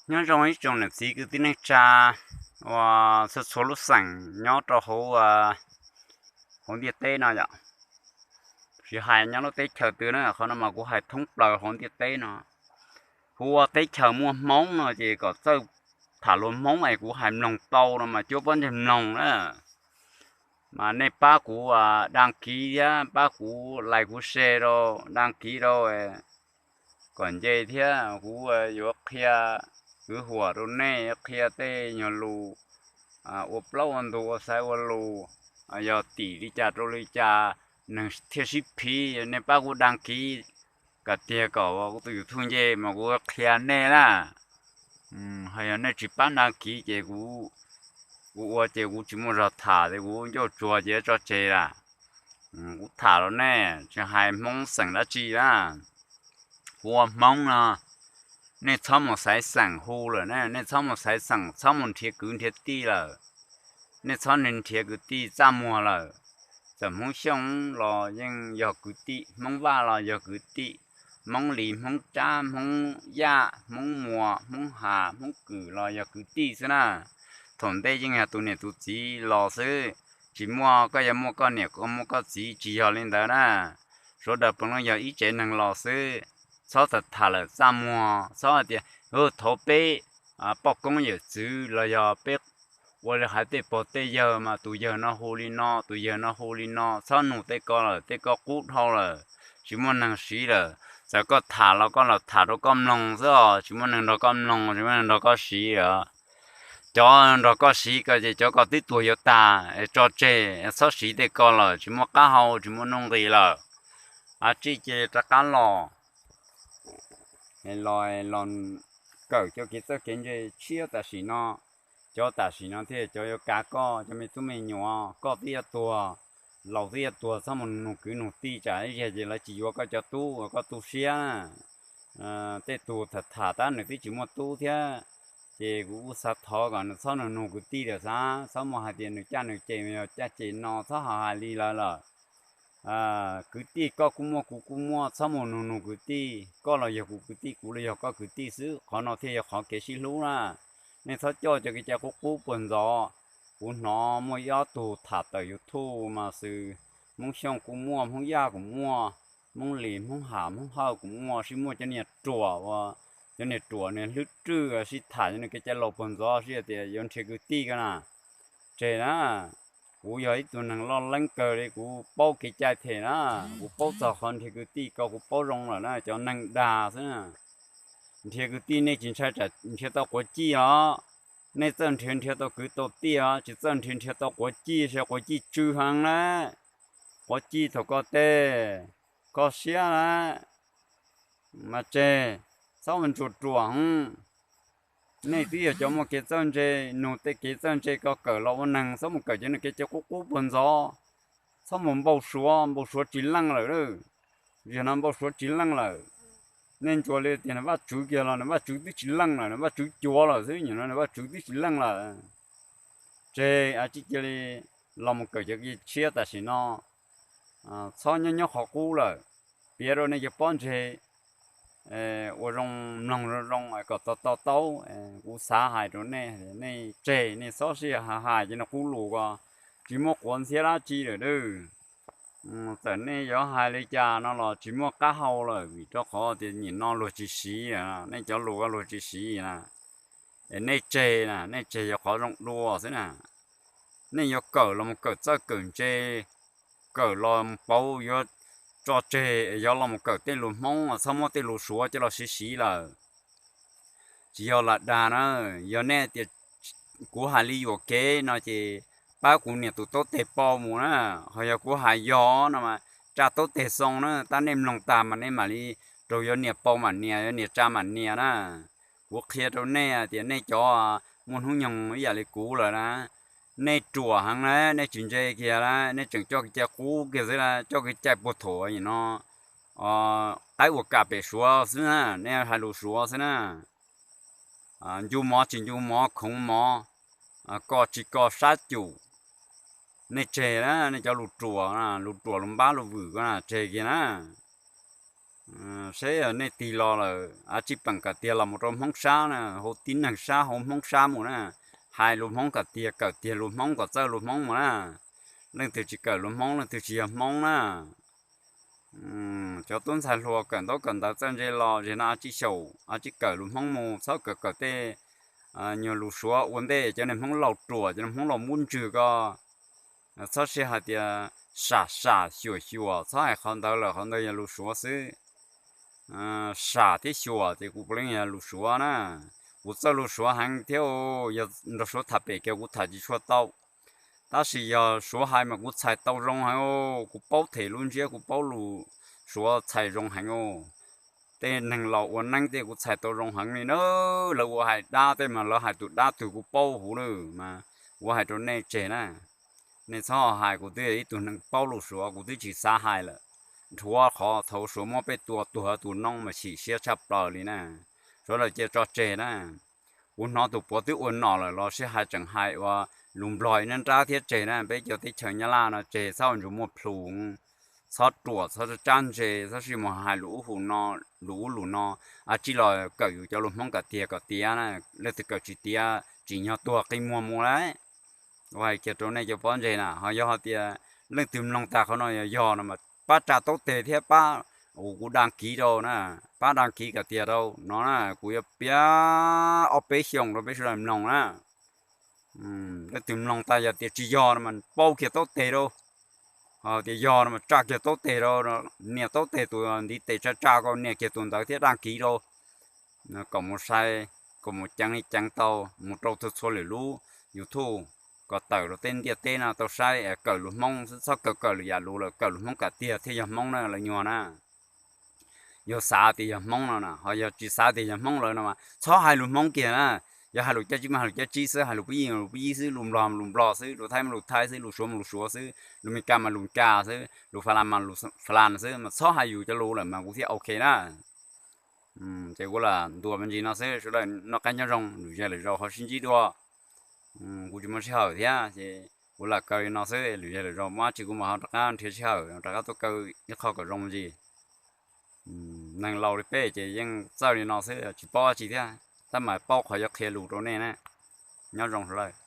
Nyob zoo ib tsoom niam txiv kwv tij neej tsa uas txhua txhua lub xeem nyob rau hauv, hauv ntiaj teb no yom. Tsis hais nyob lub teb chaws twg na, qhov no mas kuv hais thoob plaws hauv ntiaj teb no. Kuv ua teb chaws muaj Hmoob no ces kom txawj tham luag Hmoob es kuv hais mloog tau no mas cuab pob ntseg mloog na. Mas nej pab kuv dag kiv thiab pab kuv like kuv share rau, dag kiv rau kom nce thiab kuv yuav qhia kwv huam rau nej, qhia tej nyuag lus ua plaub ua ntug ua xaiv ua lus, yog tim li cas rau li cas neeg thiaj sib phiv, nej pab kuv dag kiv kom tiag kom kuv tus YouTube nce mas kuv qhia nej na. Ho yog nej tsis pab dag kiv ces kuv ua ces kuv tsis muaj zog tham ces kuv ncauj tsuag ces tso tseg lawm. Kuv tham los nej tsis hais Hmoob xeem dab tsi na, kuv ua Hmoob no, nej txhob mus xaiv xeem hu lawm, nej txhob mus xaiv xeem, txhob mus nrhiav kwv nrhiav tij lawm. Nej txhob nrhiav kwv tij, txaj muag lawm. Txawm Hmoob Xyooj los yeej yog kwv tij, Hmoob Vaj los yog kwv tij, Hmoob Lis, Hmoob Tsab, Hmoob Yaj, Hmoob Muas, Hmoob Has, Hmoob Kwm los yog kwv tij xwb na. Thaum ntej yeej yog tus niam tus txiv los xwb, tsis muaj koj yuav muaj koj niam, koj muaj koj txiv, tsis yog li ntawd na. Sawv daws peb yeej yog ib tsev neeg los xwb. Txhob tham tham lawm txaj muag, txhob hais tias thov peb poj koob yawm txwv los yog peb ua li hais tej pog tej yawg mas tus yawg no hu li no, tus yawg no hu li no, txhob nug tej ko lawm, tej ko qub dhau lawm, tsis muaj neeg siv lawm. Txawm koj tham los koj los tham rau koj mloog xwb os, tsis muaj neeg nrog koj mloog, tsis muaj neeg nrog koj siv lawm. Cov nrog koj siv ko ces cov ko twb tuag yuav tag, tso tseg, txhob siv tej ko lawm, tsis muaj qab hau, tsis muaj nuj nqis lawm. Ab, tsis cia rov qab los, los los kawm cov kev txawj kev ntse tshiab tam sim no. Cov tam sim no thiaj cov yuav kav koj, cov me tub me nyuam, koj twb yuav tuag, laus twb yuav tuag, txhob mus nug kwv nug tij, tsam ib zaug ces lawv tsis yuav koj cov tub uas koj tu siab. Tej tus tham tham tab nws twb tsis muaj tub thiab, ces kuv xav thov kom nws txhob nug nug kwv tij lawm xav, txhob mus hais tias nws caj nws ces, yog caj ces no, txhob hais hais li lawv lawm. Kwv tij koj kuj muaj kuv kuj muaj, txhob mus nug nug kwv tij, koj los yog kuv kwv tij, kuv los yog koj kwv tij xwb, qhov no thiaj yog qhov kev sib hlub na. Nej txhob coj cov kev cai qub qub puag ntxov. Kuv hnov muaj ib ob tug tham tawm YouTube mas xwb, Hmoob Xyooj kuj muaj, Hmoob Yaj kuj muaj, Hmoob Lis, Hmoob Ham, Hmoob Hawj kuj muaj, sib muaj cov niag ruam uas, cov niag ruam niag hlwb rwj sib tham cov niag kev cai laus puag ntxov, sib hais tias yuav nrhiav kwv tij ko na. Tseg na, kuv yog ib tug neeg loj leeb kawg li, kuv paub kev cai them na, kuv paub txog qhov nrhiav kwv tij ko kuv paub zoo lawm na, cov neeg dag xwb na. Nrhiav kwv tij nej tsis ntshai tsam nrhiav tau quav cij os. Nej txawj nrhiav nrhiav tau kwv tau tij os, tsis txawj nrhiav nrhiav tau quav cij, seb quav cij tsw heev na. Quav cij thaum koj tej, kho siab na, mas tseg, txhob mus ntsuas ruam hov. Nej twb yog cov muaj kev txawj ntse, nug tej kev txawj ntse ko kawm los ua neeg, txhob mus kawm cov niag kev cai qub qub puag ntxov, txhob mus npau suav, npau suav tsis leej lawm. Yog no npau suav tsis leej lawm, nej ntsuas li tias nws Vajtswv kiag los nws Vajtswv twb tsis leej lawm, nws Vajtswv cuav lawm xwb, nim no nws Vajtswv twb tsis leej lawm. Tseg, tsis cia li los mus kawm cov kev tshiab tam sim no, txhob nyob nyob qhov qub lawm, piav rau nej cov pob ntseg ua zoo mloog zoo zoo kom to to taub. Kuv xav hais rau nej, nej tseg, nej txhob sib hais hais cov niag qub lus ko, tsis muaj quav ntxhiab dab tsi lawm. Txawm nej yuav hais li cas no los tsis muaj qab hau lawm, vim rau qhov tias nim no luag tsis siv, nej cov lus ko luag tsis siv na. Es nej tseg na, nej tseg yog qhov zoo dua xwb na. Nej yuav kawm los mus kawm txawj kawm ntse, kawm los pauv yuav tso tseg, yog los mus kawm tej lus Hmoob, txhob muab tej lus Suav coj los siv siv lawm. Tsis yog lam dag na, yog nej tias kuv hais li yuam kev no ces pab kuv nias tus taub teg pau mus na. Ho yog kuv hais yog no mas tsa taub teg xoo na, tab nej mloog tag mas nej mam li raug yuav nias pau mam nias, yuav nias tsa mam nias na. Kuv qhia rau nej tias nej cov muaj hnub nyoog ib yam li kuv lawm na, nej ruam heev na, nej tsis ntse kiag la, nej tseem coj kev cai qub kiag xwb la, coj kev cai puag thaum nim no qaib ua kam pem Suav xwb na, nej hais lus Suav xwb na. Ncu mov tsis ncu mov, khoov mov, ko tsis ko sab cum. Nej tseg na, nej cov lus ruam, lus ruam lus npab lus vwm ko na, tseg kiag na. Seb nej tig los lawm a, tsis peem kom tiag los mus rau Hmoob sab na, hu tib neeg sab hu Hmoob sab mus na, hais lus Hmoob kom tiag, kawm tiag lus Hmoob kom txawj lus Hmoob mus na. Leej twg tsis kawm lus Hmoob leej twg tsis yog Hmoob na. Cov tub ntxhais hluas kawm ntaub kawm ntawv txawj ntse los zem no a, tsis xyaum a, tsis kawm lus Hmoob mus, txhob kawm kawm tej nyuag lus Suav ua ntej, cov niag Hmoob laus ruam, cov niag Hmoob laus muab ntswg ko. Txhob sij hais tias sam sam xyuam xyuam, txhob hais qhov ntawd lawm, qhov ntawd yog lus Suav xwb. Sam thiab xyuam ces kuv puav leej yog lus Suav na. Kuv txawj lus Suav heev thiab, yog nrog Suav tham pem kiag kuv tham tsis tshua tau. Tab sis yog Suav hais mas kuv txhais tau zoo heev, kuv paub them lub ntsiab, kuv paub lus Suav txhais zoo heev. Tej neeg laus ua neeb tej kuv txhais tau zoo heev li na. Lawv ua hais dab tej mas lawv hais tus dab twg kuv paub huv lawm mas. Kuv hais rau nej tseg na, nej txhob hais kuv twb yog ib tug neeg paub lus Suav, kuv twb tsis xav hais lawm. Rhuav qhov thaum Suav muab peb tua tuag tus noob mas chim siab tshaj plaws li na. Suav lawv cia tso tseg na. Kuv hnov tus puav twb ua nom lawm los sib hais tseem hais ua lus Nplog ib nrab nrab thiab tseg na, peb cov teb chaws Nyab Laj no tseg, txhob ua ntsej muag plhus, txhob ruam, txhob tsab ntse, txhob sib mus hais lus ub lus no, lus ub lus no. A, tsis los kawm yus cov lus Hmoob kom tiag kom tiav na, leej twg kawm tsis tiav tsim nyog tuag qi muag mus lawm. Kuv hais kiag rau nej cov pob ntseg na, ho yog hais tias leej twg mloog tag qhov no yog yog no mas pab tsa taub teg thiab pab kuv dag kiv rau na, pab dag kiv kom tiag rau no na, kuv yuav piav ob peb xyoos rau peb sawv daws mloog na. Leej twg mloog tag yog tias tsis yog no mas paub kiag taub teg rau, ho tias yog no mas tsa kiag taub teg rau, nias taub teg tus ntiv tes tsa tsa ko, nias kiag tus ntawd thiab dag kiv rau, kom mus saib, kom mus ceev li ceev tau, mus rau txhua txhua lwm lub YouTube, kom tawm rau tej ntiaj teb no tau saib, kawm lus Hmoob xwb, txhob kawm kawm lwm yam lus lawm, kawm lus Hmoob kom tiag thiaj yog Hmoob na lawv nyuag na. Yog xav tias yog Hmoob no na, ho yog tsis xav tias yog Hmoob lawm no mas txhob hais lus Hmoob kiag na. Yog hais lus Cab Tsib mas hais lus Cab Tsib xwb, hais lus Pub Yij mas lus Pub Yij xwb, lus Nplog mas lus Nplog xwb, lus Thaib mas lus Thaib xwb, lus Suav mas lus Suav xwb, lus Meskas mas lus Meskas xwb, lus Fas Las mas lus Fas Las xwb, mas txhob hais yus cov lus lawm mas kuv thiaj ok na. Ces kuv lam ntuas me ntsis no xwb, sawv daws noj qab nyob zoo, lwm zaus lwm zaus ho sib ntsib dua. Kuv tsis muaj sij hawm thiab ces kuv lam kaw li no xwb, lwm zaus lwm zaus muaj dab tsi kuv mam ho rov qab nrhiav sij hawm rov qab tuaj kaw ib qho kom zoo me ntsis. Neeg laus li peb ces yeej txawj li no xwb, tsis paub dab tsi thiab, tab mas paub qhov yuav qhia lus rau nej na. Nyob zoo sawv daws.